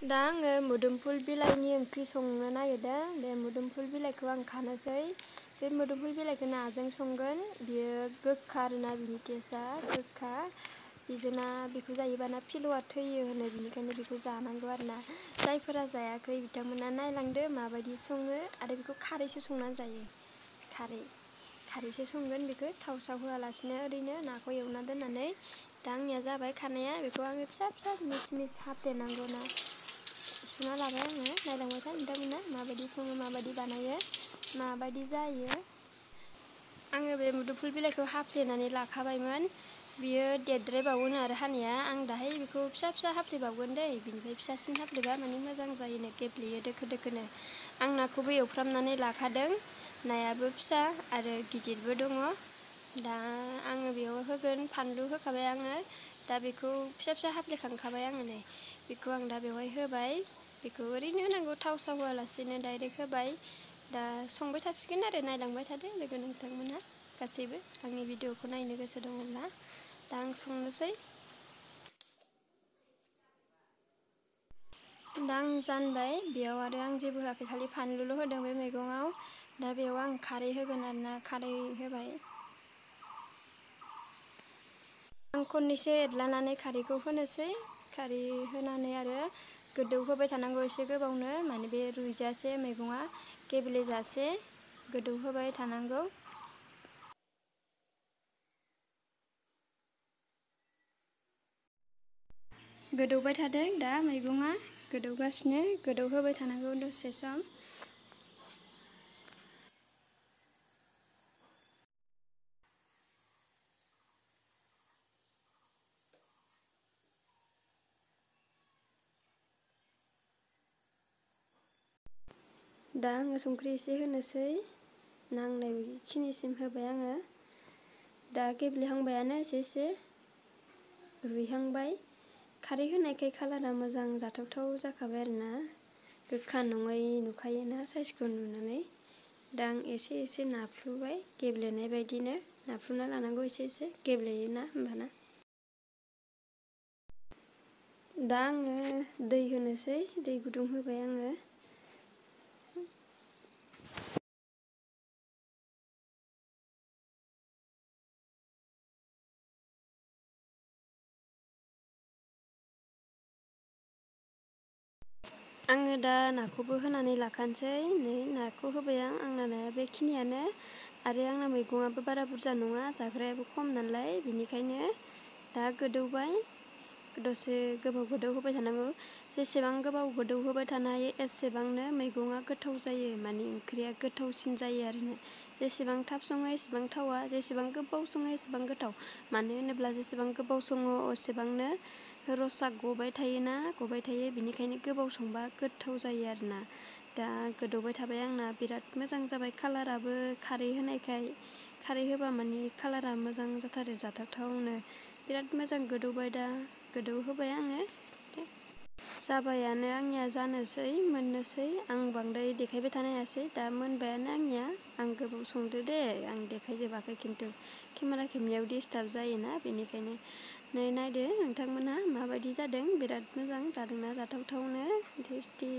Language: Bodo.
दा आङो मोदोमफुल बिलाइनि ओंख्रि संनो नागिरदों। बे मोदोमफुल बिलाइखौ आं खानोसै। बे मोदोमफुल बिलाइखौ नाजों संगोन। बियो गोखा आरोना, बिनि टेस्टआ गोखा। बिदिनो बेखौ जायोबाना फिलौआ थैयो होनो, बिनिखायनो बेखौ जानांगौ आरोना। जायफोरा जायाखै बिथांमोना नायलांदो माबायदि सङो आरो बेखौ खारैसो संनानै जायो। खारैसो संगोन बेखौ, थाव साव होआलासिनो ओरैनो नाखौ एवना दोननानै। दा आंनिया जाबाय खानाया, बेखौ आङो फिसा फिसा मिस मिस हाफ्लेनांगौ ना। सुना लाबाय आङो, नायलांबाय था नोंथांमोना माबायदि सङो, माबायदि बानायो, माबायदि जायो। आङो बे मोदोमफुल बिलाइखौ हाफ्लेनानै लाखाबायमोन। बियो देरद्रायबावोनो आरो हानाया, आं दाहाय बेखौ फिसा फिसा हाफ्लेबावगोन दै। बिनिफ्राय फिसासिन हाफ्लेबा माने मोजां जायोनो, गेब्लेयो दोखो दोखोनो। आं नाखौबो एवफ्रामनानै लाखादों। नायाबो फिसा आरो गिदिरबो दङ। दा आङो बेयाव होगोन, फानलु होखाबाय आङो। दा बेखौ फिसा फिसा हाफ्लेखांखाबाय आङो नै। बेखौ आं दा बेवहाय होबाय। बेखौ ओरैनो होनांगौ, थाव साव होआलासेनो डाइरेक्ट होबाय। दा संबाय थासिगोन आरो, नायलांबाय थादो लोगो नोंथांमोनहा गासैबो आंनि भिडिअखौ नायनो गोसो दङब्ला। दा आं संनोसै। दा आं जानबाय, बेयाव आरो आं जेबो होआखै, खालि फानलुल' होदों बे मैगङाव। दा बेयाव आं खारै होगोन आरोना, खारै होबाय। आं खननैसो एरलानानै खारैखौ होनोसै। खारै होनानै आरो गोदौ होबाय थानांगौ एसे गोबावनो, माने बे रुइजासे मैगङा गेब्लेजासे गोदौ होबाय थानांगौ। गोदौबाय थादों दा मैगङा, गोदौगासिनो, गोदौ होबाय थानांगौ दसे सम। दा आङो संख्रि एसे होनोसै, नांनायखिनिसिम होबाय आङो। दा गेब्लेहांबायानो एसे एसे, रुइहांबाय। खारै होनायखाय कालारा मोजां जाथावथाव जाखाबाय आरोना। गोखा नङै नुखायोना साइजखौ नुनानै। दा आं एसे एसे नाफ्रुबाय, गेब्लेनाय बायदिनो नाफ्रुना लानांगौ एसे एसे, गेब्लेयोना होमबाना। दा आङो दै होनोसै, दै गुदुं होबाय आङो। आङो दा नाखौबो होनानै लाखानोसै। नै नाखौ होबाय आं, आंना नाया बेखिनियानो। आरो आंना मैगङाबो बारा बुरजा नङा, जाग्रायाबो खम नालाय, बेनिखायनो दा गोदौबाय। दसे गोबाव गोदौ होबाय थानांगौ। जेसेबां गोबाव गोदौ होबाय थानो हायो एसेबांनो मैगङा गोथाव जायो, माने ओंख्रिया गोथावसिन जायो आरो। जेसेबां थाब सङो एसेबां थावा, जेसेबां गोबाव सङो एसेबां गोथाव। मानो होनोब्ला जेसेबां गोबाव सङो एसेबांनो रसा गबाय थायोना, गबाय थायो, बेनिखायनो गोबाव संबा गोथाव जायो आरोना। दा गोदौबाय थाबाय आंना, बिराद मोजां जाबाय कालाराबो खारै होनायखाय। खारै होबा माने कालारा मोजां जाथारो, जाथावथावनो। बिराद मोजां गोदौबाय, दा गोदौ होबाय आङो। जाबायानो आंनिया, जानोसै, मोननोसै। आं बांद्राय देखायबाय थानो हायासै, दा मोनबायानो आंनिया। आं गोबाव संदो दे, आं देखायजोबाखै खिन्थु। केमेरा खेबनायाव डिस्टार्ब जायोना, बेनिखायनो। नै नायदो नोंथांमोनहा माबायदि जादों, बिराद मोजां जादोंना, जाथावथावनो टेस्टि।